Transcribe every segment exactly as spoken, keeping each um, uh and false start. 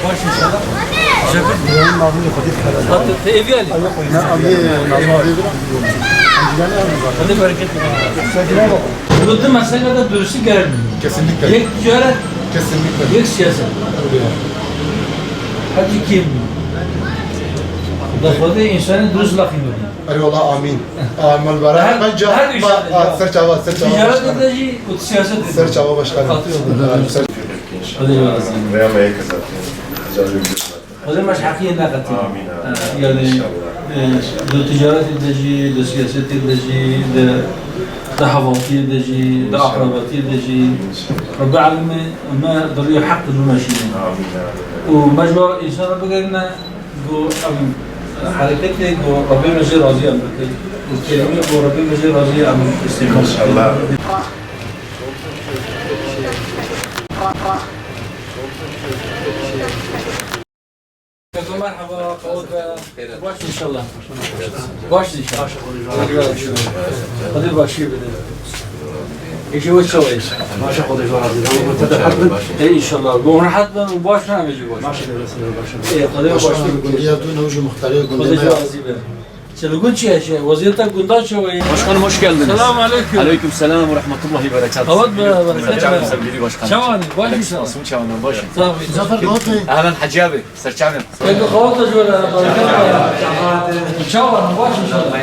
Baş inşallah. Şefik. Hat te evî alî. Hadi bereket. Bu da mesela da dürüstü geldi. Kesinlikle. Yek ticaret, Kesinlikle. Yek siyaset. Öyle yani. Hadi kim? Da Xwedê insanı dürüst lafını. Erê wala amîn. Amal bara. Her, her işe de. Ser çava, ser çava. Ticaret de jî, û siyaset de. Ser çava başkanım. Katılıyorum. Ser- Hadi ya. Veya meyek zaten. Güzel bir Xwedê me ji heqiyê neqetîne. Amîn, amîn. E, yanî, inşallah. E, di ticaretê de jî, di siyasetê de jî, di, di hevaltiyê de jî, di akrabatiyê de jî. Rebbi Alemê me bi rêya heq bimeşîne. Amîn, amîn. Û me ji bo însan re bigerîne, ku em hereketê ku Rebê me jê razî em bikin. Û kelimê ku Rebê me jê razî em îstîmal bikin. İnşallah. Merhaba, qawet be. Baş inşallah. Baş inşallah. Hadi başlayalım. Îşê we çawa ye? Maşa Xwedê ji we razî be. Te de heq bin. Ê, înşallah. Gon rehet bin û baş ne, em jî baş. Maşa Xwedê ji we razî be. Ê, Xwedê baş bin. Gundiya dû ne ji muxtarê Xwedê ji we razî be. Çelugûn çi ye? Şey, weziyeta gunda çawa ye? Başkanım, hoş geldiniz. Selamun aleyküm. Aleyküm selam ve rahmetullahi ve berekatuhu. Qawet be, bereket be. Sevgili başkanım. Çawa ne? Baş inşallah. Nasılsın, çawa ne? Baş. Sağ ol. Zafer Bahattin. Ehlen Hacı abi. Serçavim. Peki, qawet ji we re, bereket be. Çawa ne? Baş inşallah.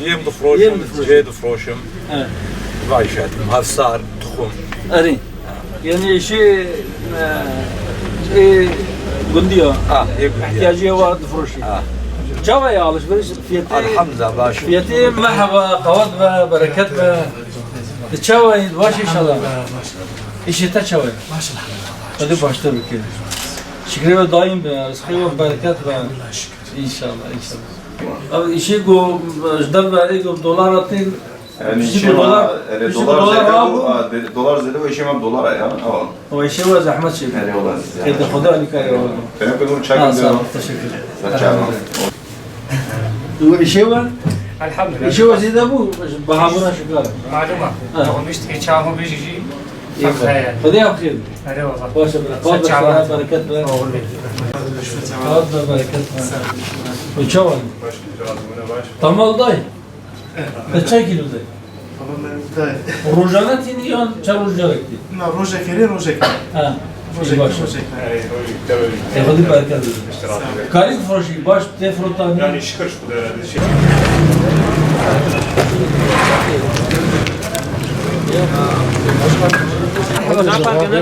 Yem difroşim, Yem difroşim. Cê difroşim. Evet. Vay şadim, hevsar, tuxum. Erê. Yani şey, e, e, gundiya. Ha, ê gundiya. İhtiyacı var difroşi. Ha. Çawa ye alışveriş fiyatı? Elhamdülillah, baş. Fiyatı merhaba, qawet be, bereket be. Çawa ye, baş inşallah. İşte çawa ye. Hadi başta bir kere. Şükrü ve daim be, rızkı ve bereket be. İnşallah, inşallah. Abi, işi go, ji dev ve ego dolar atın. Yani Fiziki şey dolar, var, öyle fiziki dolar dolar zede var bu, bu. Ha, de- dolar zede ve şey var dolar ya. Ama O işe ve zahmet şey. Yani o da size. Evde Xwedê alîkarî. Ben yapıyorum çay Ha, sağ ol, teşekkür ederim. Sen çay al. Bu işe ve Elhamdülillah. İşe ve zêde bu, baha buna şükür. Malum ha. Ha. Doğmuştu ki çağımı bir jiji. İyi. Xwedê ya xêr. Erê wala. Baş be. Sen çağır. Bereket be. Oğul. Xwedê bereket be. Çawa? Tamam day. Te çend kîlo de? Tamam, ben de. Rojane tînî yan çend roj carek tî? Na, rojek erê, rojek. Ha. Rojek, baş. Rojek. E, Xwedê bereket bide. Karî difroşî, baş tê firotan. Yani şükür şu kadar herhalde şey.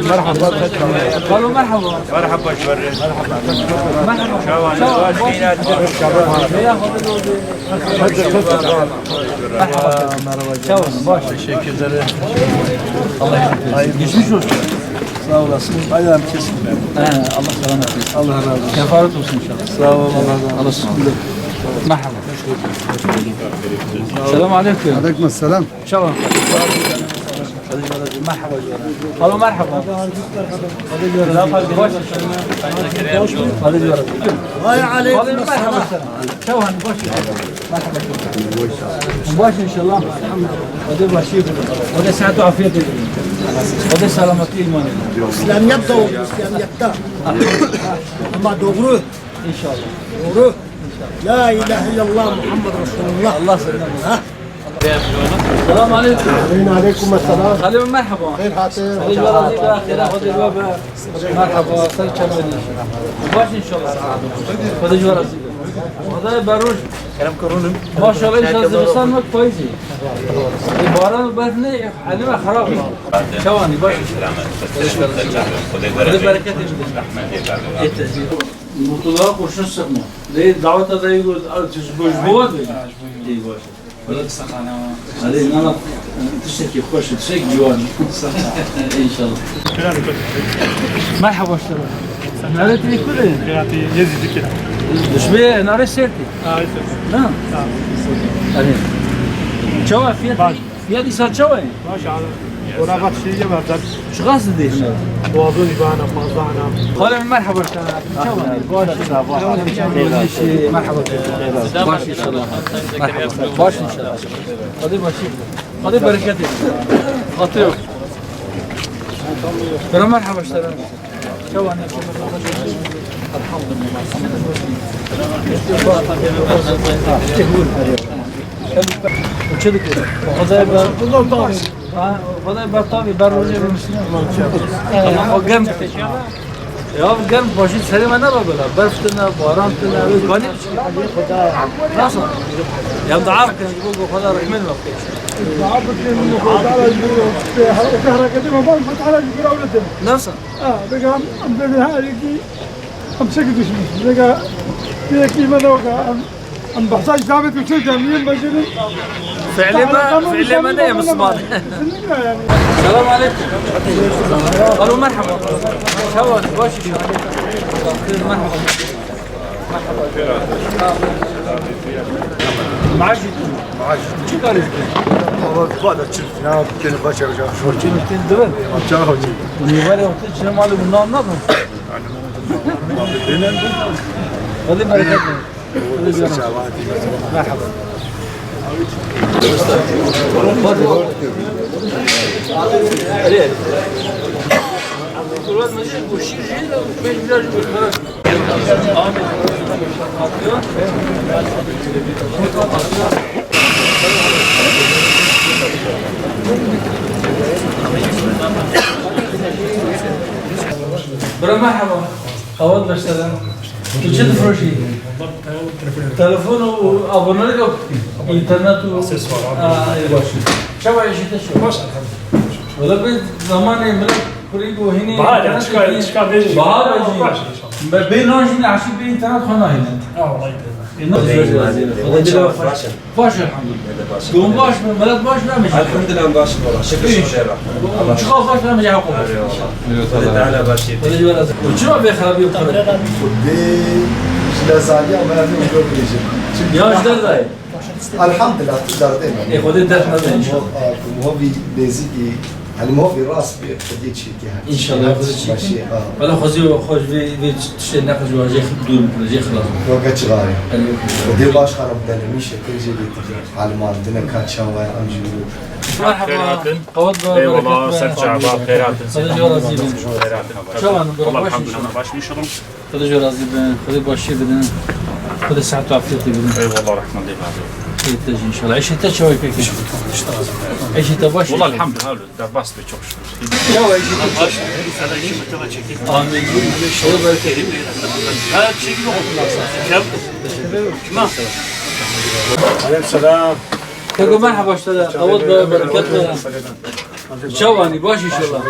Merhaba. Merhaba. Merhaba. Merhaba. Merhaba. Merhaba. Çawa, baş. Teşekkür ederim. Allah razı olsun. Geçmiş olsun. Sağ olasın. Bayram kesin. He, Allah selamet versin. Allah razı olsun. Kefaret olsun inşallah. Sağ ol, Allah razı olsun. Merhaba. Selamun aleyküm. Aleyküm selam. Çawa. Merhaba. Alo, merhaba. Vay aleyküm selam. Çawa, baş. Merhaba. Baş inşallah. Hadi başı. Hadi sıhhat ve afiyet edin. Hadi selametli iman edin. İslamiyet de oldu, İslamiyet'te. Ama doğru. İnşallah. Doğru. La ilahe illallah Muhammed Resulullah. Allah senden razı olsun. Ha? Selamun aleyküm. Aleyküm selam. Alo, merhaba. Xêr hatî. Xwedê ji we razî be, xêra Xwedê ji we be. Merhaba, ser çemenê. Baş inşallah. Xwedê ji we razî be. Xwedê beroj. Kerem kurunum. Maşallah, inşallah zivistan wek payîzê. Ê, baran û berf ne, elime xerab e. Çawanî, baş. Xwedê bereketê bide. Ê, te. Mutluğa kurşun sıkma. Lê daweta da yê got, "Ar, tu ji bo, ji bo we dibêjî?" Ê, baş. Wala qisexane wa. Erê, nana, tiştekî xweş, tiştek ciwan. Înşallah. Merhaba, hoş geldin. Nerede, kudê? Kira ti Yezîdî kira. Dişmê narê sertî. Ha, sertî. Na? Ha. Erê. Çawa fiyat? Baş. Fiyat îsa çawa ye? Baş abi. Ona bak şey yemezler. Çiqas didê? Boğazın ibana, fazla ana. Xalê min, merhaba sana. Çawa ye? Baş. Merhaba. Baş inşallah. Merhaba. Baş inşallah. Hadi başlayalım. Hadi bereket. Hatır yok. Bira merhaba işte. Çawa ne? Elhamdülillah. Çe dikir? Xwedayê ber-, ha, Xwedayê bertavî ber rojê bin. O germ. Ya germ başî serê me nebe bila. Berf tine, baran tine, wê ganî biçî. Nasıl? Ya dua bikin, ji bo ku Xweda rehmê me bike. Dua bikin, Xweda ji bo, o hareketê me ban, Xweda ji bo ewletin. Nasıl? Ha, bêga em, em bêbin her yekî em çekî duşmî. Bêga yekî me ne weka em, em behsa îslamê tu çi demiyên becerin. Fiilê me, fiilê me ne ye Misliman. Kesinlikle yani. Selam aleyküm. Alo, merhaba. Çawa, baş. Merhaba. Maaş. Maaş. Çi karê dikî? Ama bu da çift. Ne yapayım? Kene baş yapacağım. Şorçu. Çift dibin. Yapacağım hocam. Nîvarê wextê çi malê bundan anladın? Hadi bereket. Merhaba. Bira merhaba. Avat beşlere. Tu çi difroşî? Telefon û abonelika, internet û... Aksesuar, abi. Ha, ê baş. Çawa işî te çi? Baş, elhamdülillah. Wela bi zamanê milet kurî bû, hînî... Bahar ya, internet çika, hînî çika bêjî. Bahar bêjî. Baş, baş. Me bê nan jî, eşî bê internet xwe nahêne. Ha, wallahî bêjî. Ê, nasıl baş, baş, baş. Baş, elhamdülillah. Dûm baş mı? Milet baş mı? Elhamdülillah, baş mı? Şükür, şükür. Çiqa baş mı? Eyvallah. Eyvallah. Teala baş. Çima bê xerabî? Xwedê ji dezaliya me ne uco bilêjim. Ya ji derdayê. Elhamdülillah, tu derdê me. Ê, Xwedê derd nede inşallah. Mo-, e, ku movî nêzîkî, hani movî rast bê, Xwedê çêkê her. İnşallah Xwedê çêkê. Baş, ha. Wela Xwedê xwe ji vê, vê tiştê neqij û jê dûr bikire, jê xilas bikire. Weke çixarê. Elê. Xwedê baş xerab dene, mîşe, tu jê bê tu. Aliman dine ka çawa em jî. Merhaba. Xêr hatin. Qewet be, eyvallah, bereket be. Ser çava, xêr hatin. Xwedê ji we razî bin. Xêr hatin. Çawa ne, bira, baş inşallah. Elhamdülillah, baş inşallah. Xwedê ji we razî bin, Xwedê başiyê bidin, Xwedê sihet û afiyetê bidin. Eyvallah, rehmetê bidin. Xwedê te jî inşallah. Eşê te çawa keke? Eşê te baş e? Wala elhamdülillah, derbas be, çok şükür. Çawa eşê te? Baş. Amin. Xwedê bereket. Ha, çekil. Kima? Aleyküm selam. Keko merhaba işte de. Avut be, bereket be. Çawanî, baş inşallah.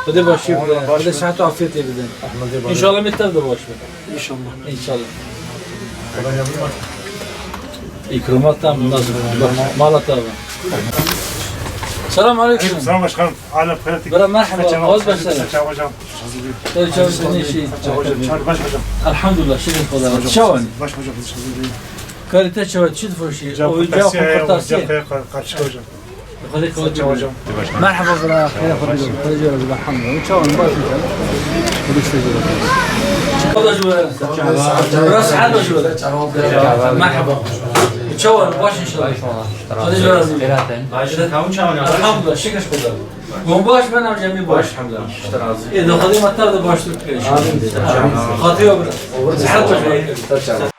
Xwedê başiyê bide. Xwedê sihet û afiyetê bide. İnşallah me tev de baş be. İnşallah. İnşallah. İkramat tam lazım. Bak, mala tam. Selam aleyküm. Selam başkanım. Alem xeyret. Bira merhaba. Hoş başladın. Çawa hocam. Çawa hocam. Çawa hocam. Çawa baş hocam. Elhamdülillah, şükür Xweda. Çawanî. Baş hocam. Karê te çawa, çi difiroşî? Oyuncağı, kırtasiye. Karşık hocam. Xwedê kewt çawa. Merhaba bira, xêra xwe bidin. Xwedê ji we razî be, elhamdülillah. Çawan, baş in? Xwedê ji te jî razî be. Çiqas ji we? Bira sihet be ji we. Merhaba. Çawan, baş inşallah. Xwedê ji we razî be. Baş in, hemû çawan ya. Elhamdülillah, şikir ji Xweda. Gon baş be, navcemî baş. Elhamdülillah. Ê, de Xwedê me tev de baştir bike. Amin. Xatirê we bira. Sihet be ji we.